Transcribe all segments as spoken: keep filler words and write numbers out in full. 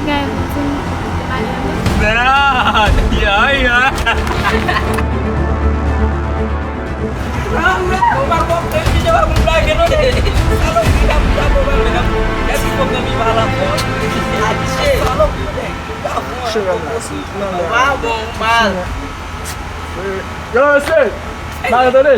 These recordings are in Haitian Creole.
Gade, di m, pa gen anyen. Nah, ya, ya. Ah, men, ou pa konprann, misye pa konn blage, non, nèg. Salopri, kap, kap, kap, kap. Epi pwogram li pa la fò. Adje. Salopri, nèg. Cheval la, se nan lè. Ou pa bon, ou mal. Yo, mesye, pa tande.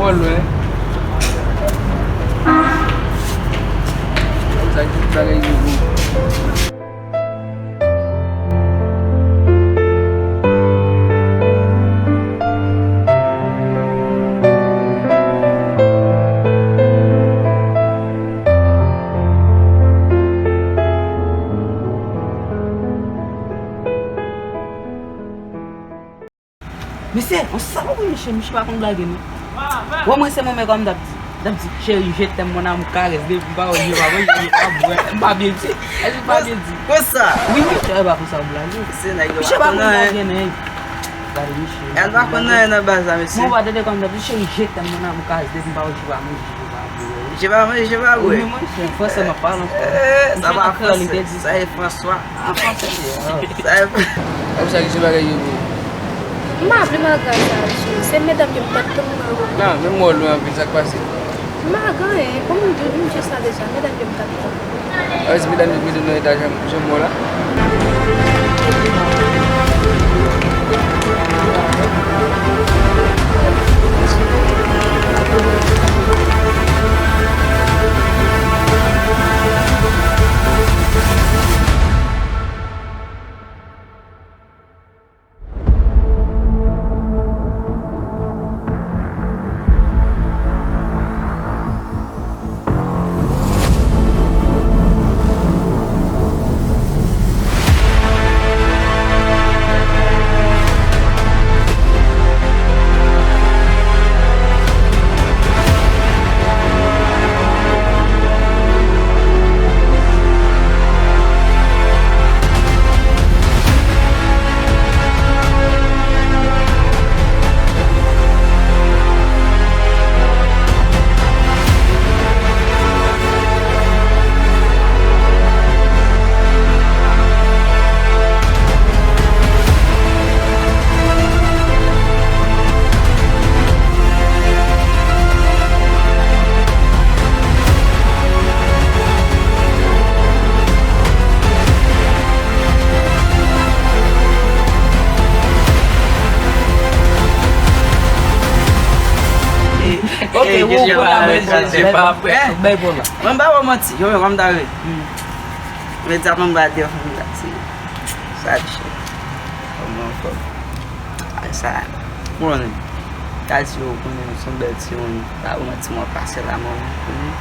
Mwen lwen. Sa ki bagay yo bon. Mesye, yon salopri mesye, misye pa konn blage non. Wè mwen se mwen menm kòm m t ap di. M t ap di, chérie, je t'aime, mon amour, caresse, depi m pa wè je pa manje, je pa bwè. M pa byen di. Èske m pa byen di? Konsa. Wi, wi, chérie, pa konsa w blage. Mesye, nèg yo pa konn anyen. Misye pa konn blage non. Gade misye. Èl pa konn anyen nan baz la, mesye. Mwen pa tande kòm m t ap di, chérie, je t'aime, mon amour, caresse, depi m pa wè je pa manje, je pa bwè. Je pa manje, je pa bwè. Wi, mwen, se fransè m ap pale ankò. Sa pa fransè, sa e Franswa. An fransè li ye. Sa e. Kòm sa ki se bagay yo bro. M pa vle malgre sa, mesye. Se medam yo m t ap tann nan. Non, men m wè w lwen anpil, sa k pase? M pa gen anyen. Bon, m di, m di sa deja, medam yo m t ap tann. Alò, se medam yo k mete w nan eta jan, jan m wè w la? Ok, ou konn la mwen di, bay pou la. Mwen ba wè manti, yo menm kòm ta vle. Mwen di ap mwen ba telefòn la ti. Sa di chè. Kòman ankò? Ay sa. Konnen. Ka di yo konnen se yon bèl timoun. Pa wè manti mwen pase la mwen konnen.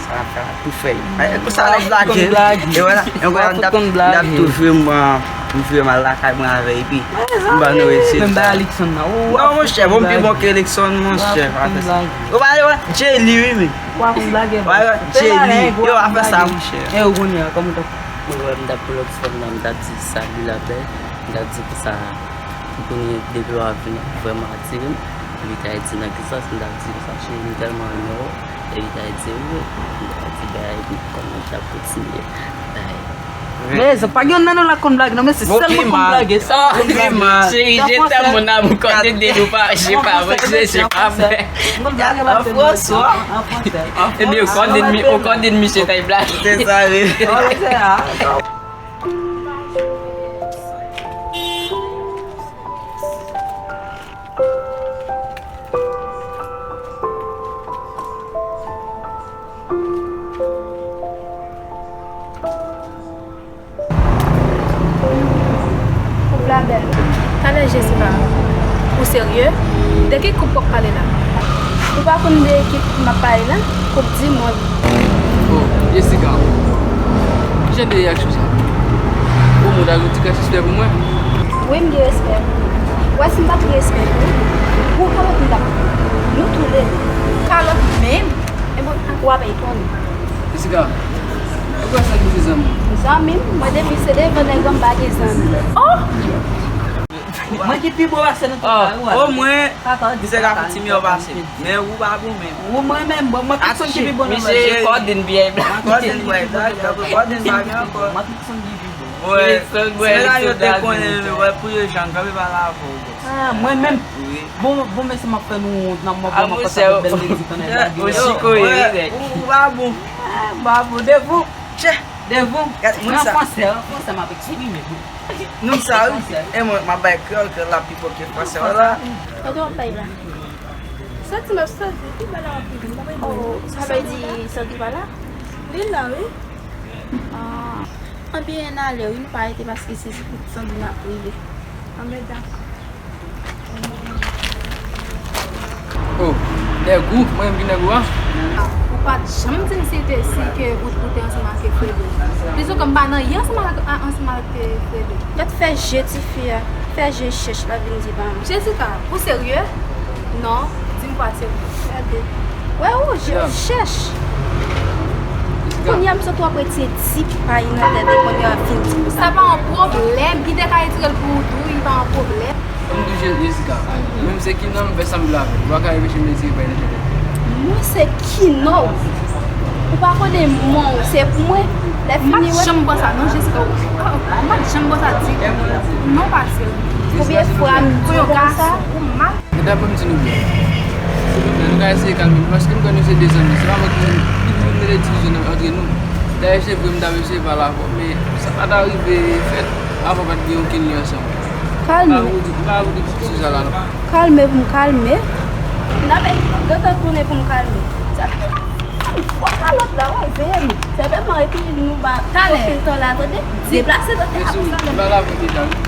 Sa fè tou fèy. Konsa l ap blage. E vwala. Yon gwa m t ap, m t ap tou jwe mwen, m jwe mal lakay mwen avè epi m ba nou resi. Non monchè, bon m pi bon ke Likson monchè. Ou pa wè Jelly wi men. Jelly, yo pa fè sa monchè. E ou konnen kòman. Mwen wè m t ap pou lòt fanm nan, m t ap di salut la belle, m t ap di konsa. M konnen depi w ap vin ap vrèman atire m. Epi ta di nan ki sans, m t ap di konsa cheri m tèlman renmen w. Epi ta di wi. M t ap di bay, kòman m t ap kontinye bay. Men sa pa gen youn nan nou la konn blage non, men se sèl mwen konn blage. Cheri, je t'aime, mon amour, kòm te di nou pa, je pa vre, je pa vre. An franswa. Ebyen, ou kòm di misye ta blage. Se sa wi. Koup la Talè Jessica, ou serye? De ki koup w ap pale la? Ou pa konn de ki koup m ap pale la? Koup di mond. Oh, Jessica, ki jan de reyaksyon sa? Ou moun a yon ti kras respè pou mwen? Wi, m gen respè pou ou. Ou wè si m pa t gen respè pou ou, gwo kalòt m t ap pran. Nou tou le. Kalòt menm? E bon, w ap konnen. Jessica, poukisa sa ki se zanmi? Zanmi m? Mwen depi se devan nèg la m pa gen zanmi. Oh! Mwen ki pi bo pase nou tout la, wi. Omwen, misye ka fouti miyò pase m. Men ou pa bon menm. Ou mwen menm, bon, mwen pi sonn ki pi bon nan manje. Misye kòdin vyèy blan. Mwen kòdin vyèy blan, kòdin pa gen ankò. Mwen pi sonn ki pi bon. Wè, se la yo te konnen, wè, pou yo jan kanpe pa la avè w. Ah, mwen menm. Wi. Bon, bon, mesye, m ap fè nou wont, n ap mòde, m ap fè sa bèl ledi kanè lage. Ou chikoye, wi, nèg. Ou pa bon. Ah, bravo, devon. Tchè, devon. Gad moun sa. An fransè, an fransè, m ap eksprime, bon. Moun sa, wi. E mwen, m ap bay kreyòl, kreyòl la pi bon ke fransè, wala. Kote w ap bay la? Santi m ap santi, pi bala w ap pi vin. Oh, sa vle di santi pa la? Li la, wi. Ah. Anben, n ale, wi, nou pa rete paske se sou kout santi n ap rive. Anben, dakò. Oh, nèg ou, mwen menm ki nèg ou a? Ou pa t janm di m si te, si ke ou, ou te ansanm ak Fredo. Plizokan m pa nan anyen ansanm ak, a, ansanm ak, eh, Fredo. Gad fè je tifi a, fè je chèch la vin di pa m. Jessica, ou serye? Non, di m pa serye. Gade. Wè ou, je chèch. Kounye a m sot w ap retire ti pay nan tèt li, kounye a fin di m sa. Sa pa yon pwoblèm, li te ka retire l pou ou tou, li pa yon pwoblèm. M di Jessica, menm se ki non m fè sa m vle avè l. Ou pa ka anpeche m retire pay nan tèt li. Mwen se ki non? Ou pa konnen mwen, se pou mwen. Lè fini, wè. M pa t janm pran sa, non, Jessica. M pa t janm pran sa ditou. Non, pa serye. Konbyen fwa m di w konsa? Ou mal. Medam, ban m di nou byen. Silvouplè, nou ka eseye kalme nou, paske m kwè nou se de zanmi. Se pa mwen ki, ki pou vin mete divizyon nan, antre nou. Dayè, se vre, m ta eseye pale avè w, men sa pa ta rive fèt, avan pa t gen okenn lyen ansanm. Kalme. M pa pou di, m pa pou di sou sa la, non. Kalme pou m kalme. N ap gentan tounen pou m kalme. Sa fè m fwa kalòt la, wè, veye m. Sèlman, epi nou ba pwofil tan la, tande? Deplase, tande, apre sa, m ba la pou deja, wi.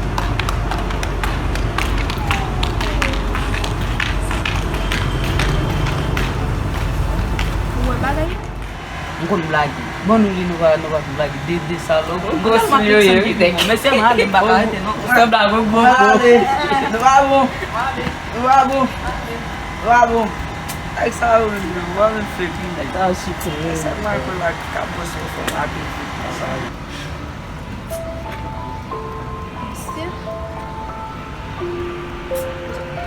Ou wè bagay yo? M konn blage. Bon, nou li, nou pa, nou pa konn blage. De, de salòp. Gwo sou yo ye, wi, nèg. Men sèlman ale, m pa ka rete, non. Sanble avèk bon. Ale. Nou pa bon. Nou pa bon. Nou pa bon. Nèg sa yo menm, yo pa menm fake, wi, nèg. Sa chitè. Sèlman alkòl la ki ka pòs yo fò m ap fake nan sa yo. Mesye,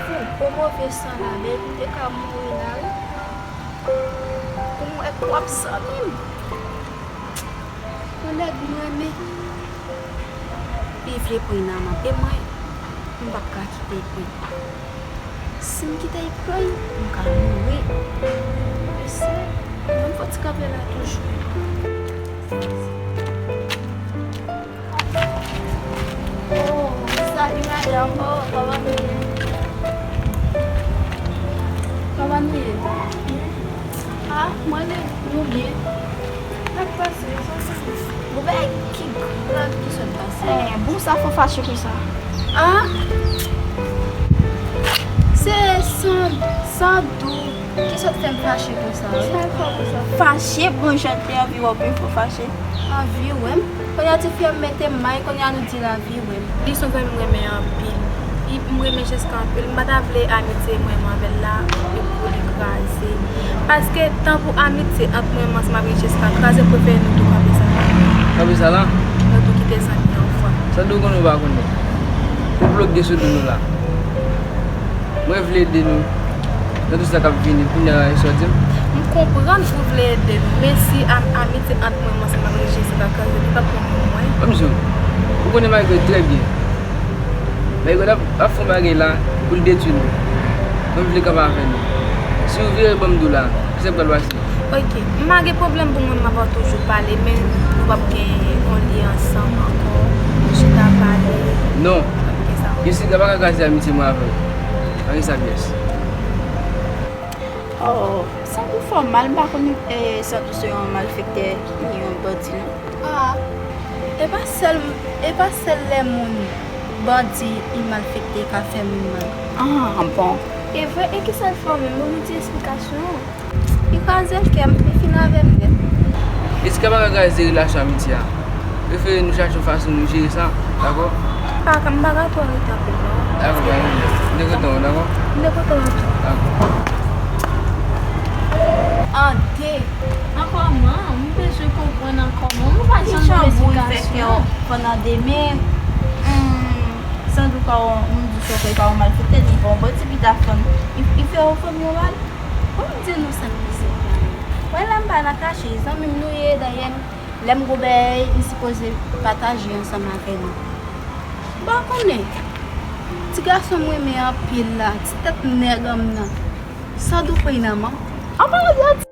fè yon gwo move san la, men li te ka mouri la, wi. Pou mwen, twòp zanmi m. Yon nèg m renmen. Li vle pran nan men m, e mwen, m p ap ka kite l pran. Si m kite l pran, m ka mouri. Mesye, ban m fè yon ti kanpe la toujou. Oh, salut madame. Oh, kòman nou ye? Kòman nou ye? Ah, mwen menm, nou byen. Sa k pase? Sa k pase? Bon, bagay ki grav ki sot pase. Eh, bon, sa fè w fache konsa? Ah? Se san, san dou ki sot fè m fache konsa, wi. Sa fè w konsa? Fache? Bon, jan te anvi wè w pou fè w fache. Anvi wè m? Kounye a ti fi a mete m mal, kounye a nou di lavi wè m. Li se yon zanmi m renmen anpil. Li, m renmen Jessica anpil. M pa ta vle amitye mwen menm avè l la, li pou li kraze. Paske tan pou amitye ant mwen menm ansanm avèk Jessica kraze, m prefere nou tou kanpe sa la. Kanpe sa la? Nou tou kite zanmi an fwa. Sa nou konnen ou pa konnen. Konplo k gen sou do nou la. Mwen vle ede nou nan tout sa k ap vini. Kounye a, e sa w di m? M konprann ou vle ede nou, men si am-, amitye ant mwen menm ansanm avèk Jessica kraze, li p ap bon pou mwen. Ban m di w, ou konnen Michael trè byen. Michael ap, ap fè yon bagay la pou l detwi nou. Mwen vle kanpe avè nou. Si w vire ban m di w la, kisa k pral pase? Ok, m pa gen pwoblèm pou mwen, m ap toujou pale, men nou p ap gen yon lyen ansanm ankò, chita pale. Non. Jessica pa ka kraze amitye mwen avè w. Pa gen sa pyès. Oh, Sandou fè w mal, m pa konn, eh, Sandou se yon malfektè ni yon bandi, non. Ah, e pa sèl, e pa sèl lè moun Bandi, e malfektè ka fè moun mal. Ah, bon. E vre, e kisa l fè w menm? Ban nou ti esplikasyon. Li kraze kè m, li fin avè m nèt. Eske pa ka kraze relasyon amitye a? Prefere nou chache yon fason nou jere sa, dakò? Pa ka, m pa ka twò rete anpil non. Dakò, pa gen pwoblèm. M te kontan w, dakò? M te kontan w tou. Dakò. Ande, ankò man, m bezwen konprann ankò man. M pa janm Kijan jwenn pou fè kè w esplikasyon. Fann nan demen? Hmm, Sandou pa yon, m di sa, se pa yon malfektè, li pa yon bandi ki ta fann. Li, li fè yon fanmi yon mal? Bon, m di nou sa m peze la. Wè la m pa nan kache, zanmi m nou ye, dayè m, lè m gon bagay, m sipoze pataje ansanm avè nou. M pa konnen. Ti gason m renmen anpil la, ti tèt nèg an m nan. Sandou pran nan man. An palan de